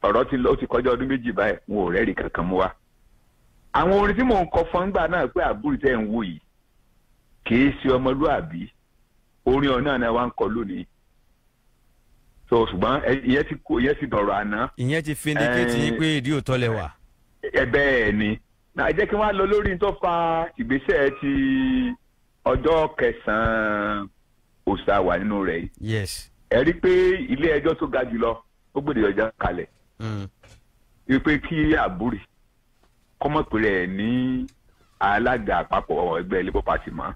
Ọ̀rọ̀ ti lọ, ó ti kọjá ọdún 2 báyìí, wọn ò rẹ́rìí kankan mú wa. Àwọn orin tí mò ń kọ fún gbà náà pé àbúrò tẹ́ ń wò yìí kì í ṣe ọmọlúàbí, orin ọ̀nà náà wá ń kọ lónìí. So ṣùgbọ́n ìyẹn ti kó, ìyẹn ti dọ̀rọ̀ àná. Ìyẹn ti findicate yín pé ìdí òótọ́ lẹ wà. Ẹ bẹ́ẹ̀ ni. Náà jẹ́ kí wọ́n á lọ lórí tó fa ìgbésẹ̀ ti ọjọ́ kẹsàn-án oṣù tá a wà nínú rẹ̀ yìí. Yes. Ẹ rí i pé ilé ẹjọ́ tó ga jùlọ ó gbèdè ọjà kalẹ̀. Wípé kí Àbúrì kọ́mọ̀pé rẹ̀ ní alága àpapọ̀ ẹgbẹ́ Labour Party mọ́.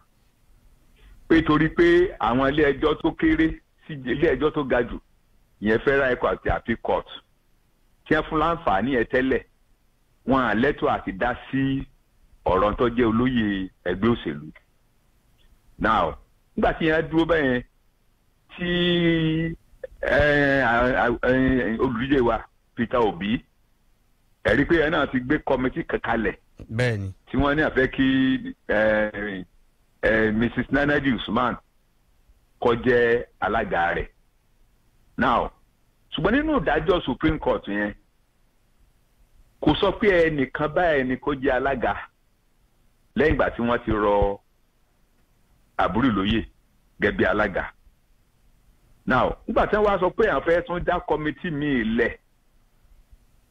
Pé torí pé àwọn ilé ẹjọ́ tó kéré sí ilé ẹjọ́ tó ga jù, ìyẹn Federal High Court àti Appeal Court, tí wọ́n fún láǹfààní ẹ̀ tẹ́lẹ̀, wọn à lẹ́tọ̀ọ́ àti dá sí ọ̀rọ̀ tó jẹ́ olóyè ẹgbẹ́ òṣèlú. Now, nígbà tí yẹn dúró bẹ́yẹn, tí olùdíje wa Peter Obi, ẹ̀rí pé ẹ náà ti gbé committee kan kalẹ̀. Bẹ́ẹ̀ni. Tí wọ́n ní àfẹ́ kí Mrs. Nanaji Usman kó jẹ́ alága rẹ̀. Now, ṣùgbọ́n nínú ìdájọ́ Supreme Court yẹn, kò sọ pé ẹnìkan báyìí ni kó jẹ́ alága lẹ́yìn ìgbà tí wọ́n ti rọ Àbúrò lóyè gẹ́gẹ́ bí alága. Now, nígbà tí wọ́n wá sọ pé àwọn fẹ́ tún dá committee míì lẹ̀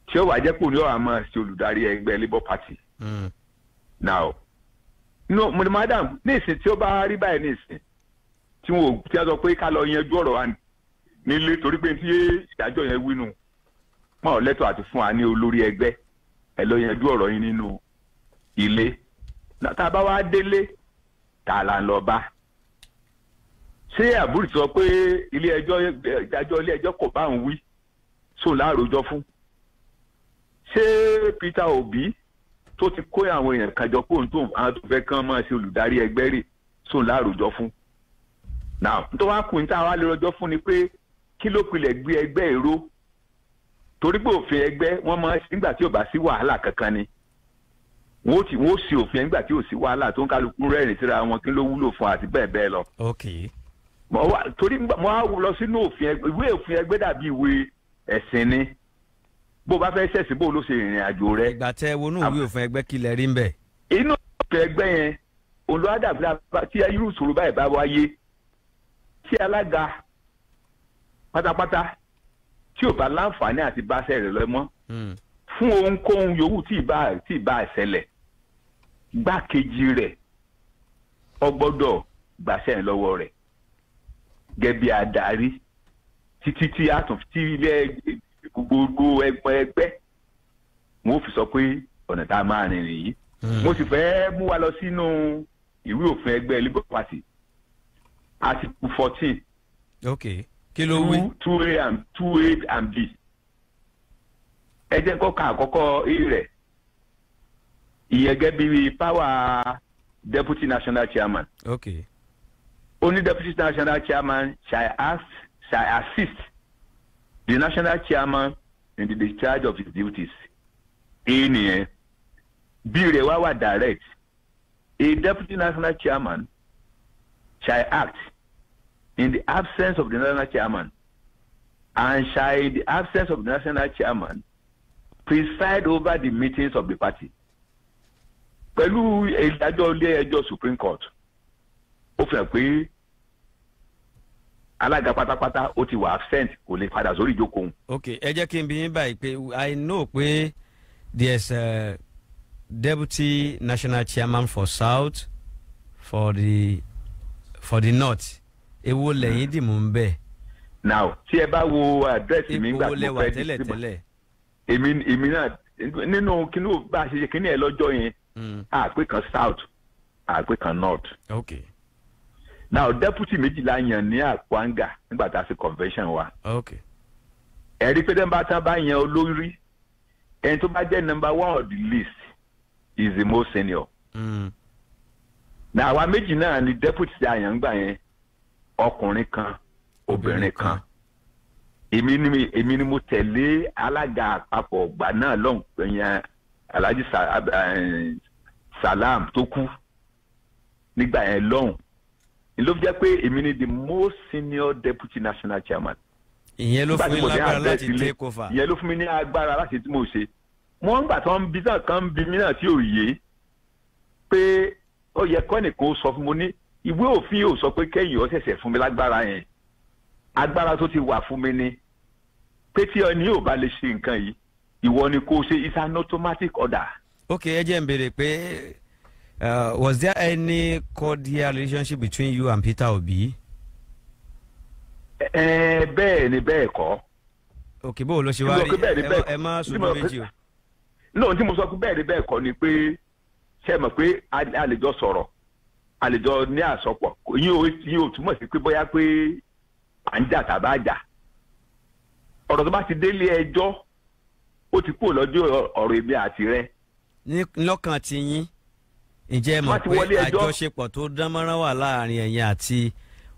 tí ó wà jẹ́ pé òun yóò máa ṣe olùdarí ẹgbẹ́ Labour Party. Now, no, mo ní madam, ní ìsìn tí ó bá rí báyìí ní ìsìn tí wọn ò tí a sọ pé ká lọ yanjú ọ̀rọ̀ wa nílé torí pé tí ìdájọ́ yẹn wí nù, wọn ò lẹ́tọ̀ọ́ àti fún wa ní olórí ẹgbẹ́, ẹ lọ yanjú ọ̀rọ̀ yín nínú ilé. Tá a bá wá délé, tá a là ń lọ bá. Ṣé Àbúrò sọ pé ilé ẹjọ́, ìdájọ́ ilé ẹjọ́ kò bá òun wí, sóun láàròjọ fún? Ṣé Peter Obi tó ti kó àwọn èèyàn kan jọ pé òun tó àwọn tó fẹ́ kán máa ṣe olùdarí ẹgbẹ́ rè, sóun láàròjọ fún? Now, tó wá kù ní tá a wá lè rọjọ́ fún ni pé kí ló pilẹ̀ gbé ẹgbẹ́ èrò? Torí pé òfin ẹgbẹ́ wọ́n máa ń ṣe nígbà tí ò bá sí wàhálà kankan ni. Wọ́n ó ṣe òfin nígbà tí ò sí wàhálà tó ń kálukú rẹ́rìn síra wọn, kí ló wúlò fún àti bẹ́ẹ̀ bẹ́ẹ̀ lọ. Ok. Torí mo wá lọ sínú òfin ẹgbẹ́, ìwé òfin ẹgbẹ́ dàbí ìwé ẹ̀sìn ni. Bó o bá fẹ́ ṣẹ̀sìn, bó o ló ṣe ìrìn àjò rẹ. Ìgbà tẹ wọnú ìwé òfin ẹgbẹ́ kí lẹ rí ń bẹ̀. Inú òfin ẹgbẹ́ yẹn, olùwádàbí tí irú ìṣòro báyìí bá wáyé, tí alága pátápátá tí ò bá láǹfààní àti báṣẹ́ rẹ̀ lọ mọ́ fún ohunkóhun yòówù tí ìbá ṣẹlẹ̀, gbákejì rẹ̀ ó gbọ́dọ̀ gbàṣẹ́ rẹ̀ lọ́wọ́ rẹ̀ gẹ́gẹ́ bí adarí títí tí a tún tí ilé gbogbo ẹgbẹ́ wọn ò fi sọ pé ọ̀nà tá a máa rìn nìyí. Mo sì fẹ́ mú wa lọ sínú ìwé òfin ẹgbẹ́ Labour Party, Article 14. Ok, kí ló wí? 2A and 2A and B. Ẹ jẹ́ kó ka àkọ́kọ́ A rẹ̀. Ìyẹn gẹ́gẹ́ bí power deputy national chairman. Ok. Only deputy national chairman shall assist the national chairman in the discharge of his duties. A nìyẹn. B rẹ̀ wá wà direct. A deputy national chairman shall act in the absence of the national chairman and shall, in the absence of the national chairman, preside over the meetings of the party. Pẹ̀lú ìdájọ́ ilé ẹjọ́ Supreme Court, ó fi hàn pé alága pátápátá ó ti wà absent, kò lè padà sórí ìjókòó òun. Ok, ẹ jẹ́ kí n bi yín báyìí pé I know pé there's a deputy national chairman for South, for the North. Èwo lẹ́yìn dì mú ń bẹ̀? Now, tí ẹ bá wo àdírẹ́sì mi Ipò nígbà wo tí lẹ mo wà fẹ́ tẹ́lẹ̀ tẹ́lẹ̀? Èmi náà nínú kínú bá a ṣe ṣe kínní ẹ lọ́jọ́ yẹn, àpè kan South, àpè kan North. Ok. Now, deputy méjìlá yàn ní Akwanga nígbà tá a ṣe convention wa. Ok. Ẹ̀rí pé tẹ́nbà tán bá yan olórí, ẹni tó bá jẹ́ number one on the list is the most senior. Na àwa méjì náà ni deputy tí a yàn gbà yẹn, ọkùnrin kan, obìnrin kan. Èmi ni mo tẹ̀lé alága àpapọ̀ ọgbà náà lọ́hùn yẹn, Alhaji Salam tó kú nígbà yẹn lọ́hùn. Ló fi jẹ́ pé èmi ni the most senior deputy national chairman. Ìyẹn ló Nígbà fún tí yín mo dé lágbára address láti ilé, take over. Ìyẹn ló fún mi ní agbára láti tí mo ṣe. Wọ́n ń gbà tó ń bí náà kan ń bí mi náà tí ò yé pé ó yẹ kọ́nìkan ó sọ fún mi ní ìwé òfin ò sọ pé kẹ́yìn ó ṣẹ̀ṣẹ̀ fún mi lágbára yẹn. Agbára tó ti wà fún mi ni pé tí ẹni yóò bá lè ṣe nǹkan yìí, ìwọ ni kó ṣe. It's an automatic order. Ok, ẹ jẹ́ n béèrè pé was there any cordial relationship between you and Peter Obi? Ẹ bẹ́ẹ̀ ni, bẹ́ẹ̀ kọ́. Ok, bó o lọ ṣe wá Tí mo rí sọ pé bẹ́ẹ̀ ni ẹ bẹ́ẹ̀ ẹ má tí sojú mo sọ pé- méjì o. Náà tí mo sọ pé bẹ́ẹ̀ ni bẹ́ẹ̀ kọ́ ni pé ṣe mọ̀ pé a lè jọ sọ̀rọ̀, a lè jọ ní àsọpọ̀. Yín ò túmọ̀ sí pé bóyá pé à ń jà tàbá jà. Ọ̀rọ̀ tó bá ti délé ẹjọ́, ó ti kúrò lọ́jọ́ ọ̀rọ̀ èmi àti rẹ. Ní lọ́kàn ti yín, ǹjẹ́ ẹ mọ̀ Wọ́n ti pé wọlé ẹjọ́. àjọṣepọ̀ tó dán mọ́rán wà láàrin ẹ̀yin àti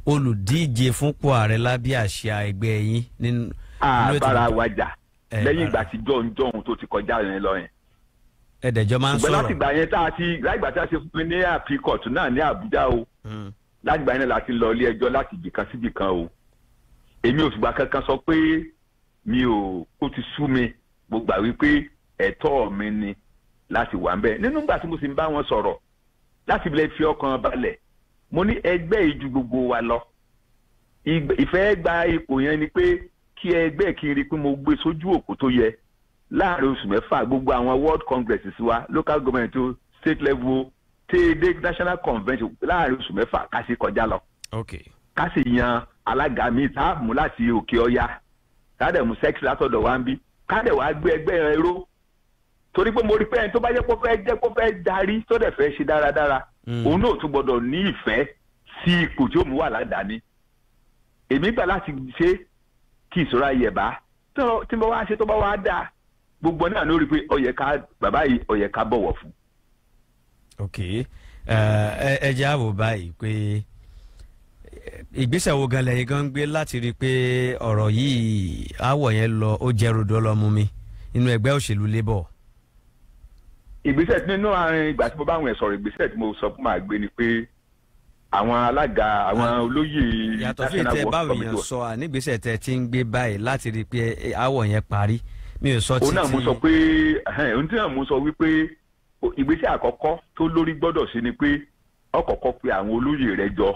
olùdíje fúnpò ààrẹ lábẹ́ àsíá ẹgbẹ́ yín nínú ètò Àbára wa jà Ẹ lẹ́yìn bára. ìgbà tí jọ̀hún tó ti kọjá yẹn lọ yẹn. Ẹ̀dẹ̀jọ́ máa ń Ṣùgbọ́n láti sọ̀rọ̀. ìgbà yẹn tá a ti láti ìgbà tí a ṣe fún mi ní appeal court náà ní Àbújá o, láti ìgbà yẹn náà láti lọ ilé ẹjọ́ láti ibìkan síbì kan o. Èmi ò fìgbà kankan sọ pé mi ò, ó ti sú mi. Mo gbà wípé ẹ̀tọ́ mi ni láti wà ńbẹ̀. Nínú ìgbà tí mo sì ń bá wọn sọ̀rọ̀ láti lè fi ọkàn balẹ̀, mo ní ẹgbẹ́ yìí ju gbogbo wa lọ. Ìfẹ́ gba ipò yẹn ni pé kí ẹgbẹ́ kí n rí i pé mo gbé sójú òpó tó yẹ láàrin oṣù 6. Gbogbo àwọn world congress wa, local government o, state level tẹ́ẹ̀dé national convention, láàrin oṣù 6 ká sì kọjá lọ, ká sì yan alága mi tá a mú láti òkè ọya, tá a dẹ̀ mú sẹ́ẹ̀kì látọ̀dọ̀ wa ń bí, ká dẹ̀ wá gbé ẹgbẹ́ yẹn ró, torí pé mo rí pé ẹni tó bá jẹ́ kó fẹ́ jẹ́ kó fẹ́ darí, tó dẹ̀ fẹ́ ṣe dáradára, òun náà tún gbọ́dọ̀ ní ìfẹ́ sí ipò tí ó mú wà ládàáni. Èmi gbà láti ṣe kí ìṣòro ayẹ̀ bá tí mo wá ṣe, tó bá wá dáa, gbogbo náà ló rí i pé ó yẹ ká bàbá yìí, ó yẹ ká bọ̀wọ̀ fún. Ok, ẹ jẹ́ àwò báyìí pé ìgbésẹ̀ wo gan lẹ́yìn gan ń gbé láti rí i pé ọ̀rọ̀ yìí, àwọ̀ yẹn lọ, ó jẹ́ rodó lọ mú mi nínú ẹgbẹ́ òṣèlú Labour? Ìgbésẹ̀ tí nínú àárín ìgbà tí mo bá àwọn ẹ̀ sọ̀rọ̀, ìgbésẹ̀ tí mo sọ fún màá gbé ni pé àwọn alága, àwọn olóyè Yàtọ̀ fún ìtẹ́ báwo yẹn sọ ànígbésẹ̀ tẹ ti ń gbé báyìí láti rí i pé àwọ̀ yẹn parí, mi ò sọ títí. Òun náà mo sọ pé ohun tí náà mo sọ wípé ìgbésẹ̀ àkọ́kọ́ tó lórí gbọ́dọ̀ ṣe ni pé ọ̀kọ̀ọ̀kọ́ pe àwọn olóyè rẹ̀ jọ: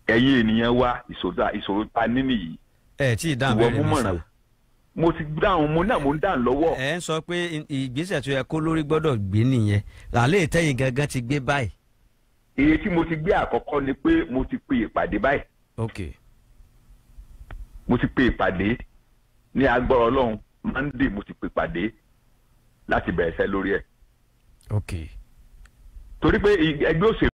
ẹ̀yin ènìyàn wa, ìṣòro ta ní nìyí. Ẹ tí ì dáhùn Ìwọ bẹ́ẹ̀ mú ni mọ̀ràn. sà. Mo ti dáhùn, mo náà mo ń dáhùn lọ́wọ́. Ẹ ń sọ pé ìgbésẹ̀ tó yẹ kó lórí gbọ́dọ̀ gbé nìyẹn, làlẹ́ ìtẹ́yìn gangan ti gbé báyìí. Èyí tí mo ti gbé àkọ́kọ́ ni pé mo ti pe ìpàdé báyìí. Mo ti pe ìpàdé ní agbára Ọlọ́run, Monday mo ti pe ìpàdé láti bẹ̀rẹ̀ sẹ́ lórí ẹ̀, torí pé ẹgbẹ́ òṣèlú